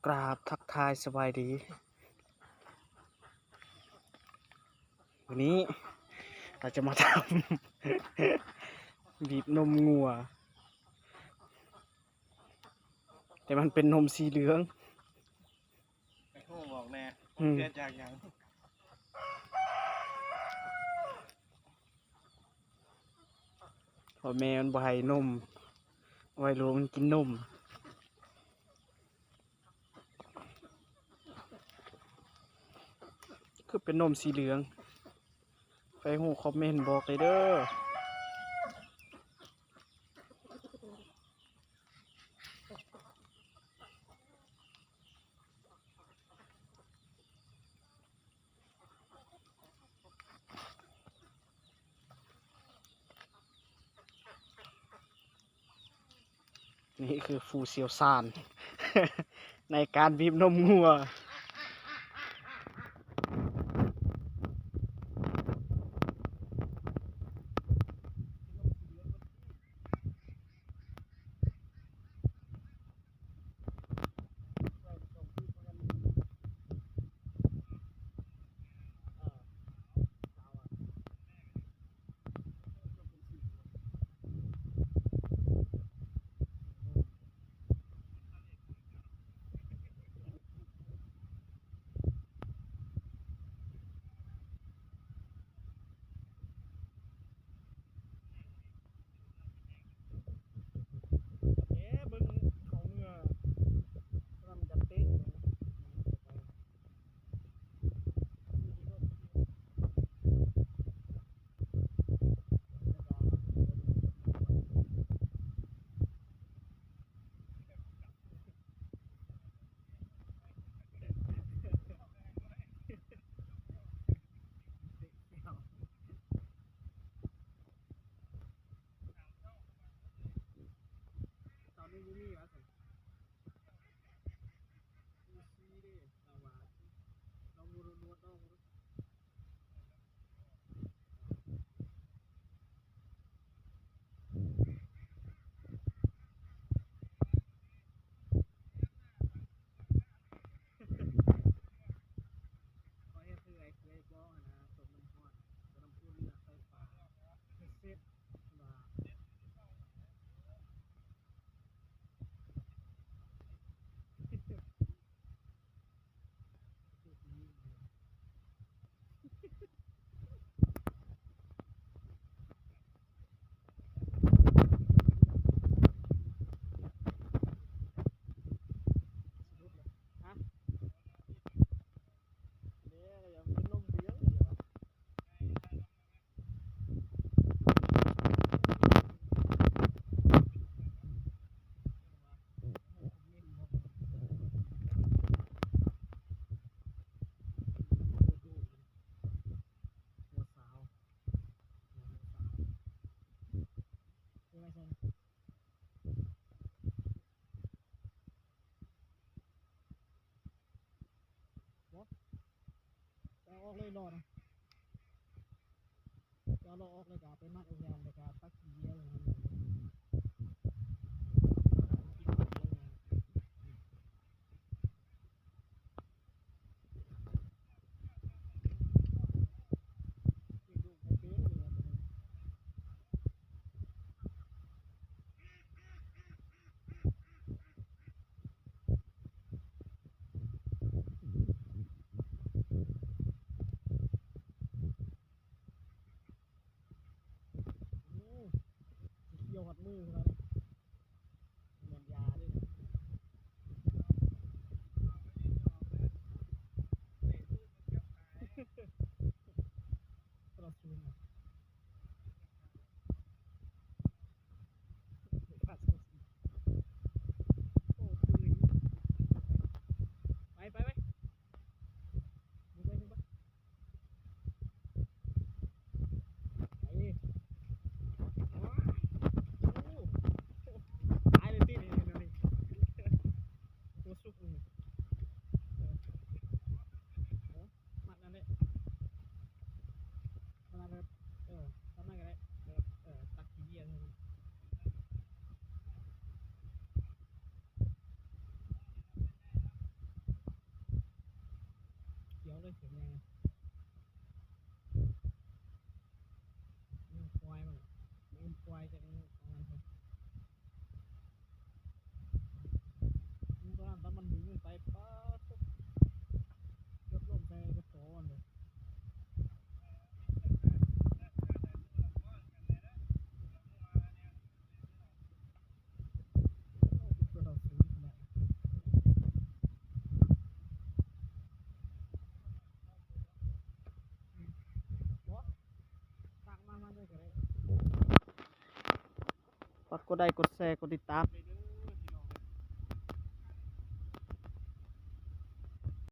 ກາບທັກທາຍສະບາຍດີ ວັນນີ້ເຮົາຈະມາທຳ ບີບນົມງົວ ແຕ່ມັນເປັນນົມສີເຫຼືອງ ໃຫ້ຮູ້ບອກແດ່ ອືມ ເກີດຈາກຫຍັງ? ພໍ່ແມ່ມັນບໍ່ໃຫ້ນົມ ໄວ້ລູກມັນກິນນົມ ຄືເປັນນົມສີເຫຼືອງ ໃຜຮູ້ຄອມເມັນບອກໄດ້ເດີ. ນີ້ຄືຜູ້ຊ່ຽວຊານ ໃນການບີບນົມງົວ. ເອີ ເບິ່ງເຂົາເມືອ ກຳລັງຈະເຕະ. ຕອນນີ້ບໍ່ມີວ່າຊັ້ນ ບໍ່ຊີເດ້ ລາວວ່າ ລອງດູ ລອງດູ ລອງດູ. ຂ້ອຍເຮັດຄືໄອ້ເຄືອຍບອກຫັ້ນນະ ຕົ້ມນ້ຳຮ້ອນ ຕົ້ມນ້ຳອຸ່ນ ແລ້ວໃສ່ປາ ເຮັດເສັດ ວ່າ ບໍ່ ເອົາອອກເລີຍຫຼໍ່ນະ ເອົາຫຼໍ່ອອກເລີຍ ກະເອົາໄປໝັກອີກຢ່າງ ແລ້ວກະຕັກຂີ້ເຫຍື້ອ ໂອ້ ຊິຂຽວຮອດມືພຸ້ນລະນີ້ ແມ່ນຢາເດ້ ຄົນລະສູນນະ. ໄປ ໄປ ໄປ ໄປ ໄປ ໄປ ໂອ້ ເປັນຫຍັງ ຄວາຍມັນ ເປັນຄວາຍຈັກ ຕອນນັ້ນຕອນມັນຍິງໄປ ປາດໂທ້ ເກືອບລົ້ມໃສ່ກະໂຕມັນເລີຍ. ຝາກກົດໄລ ກົດແຊ ກົດຕິດຕາມ.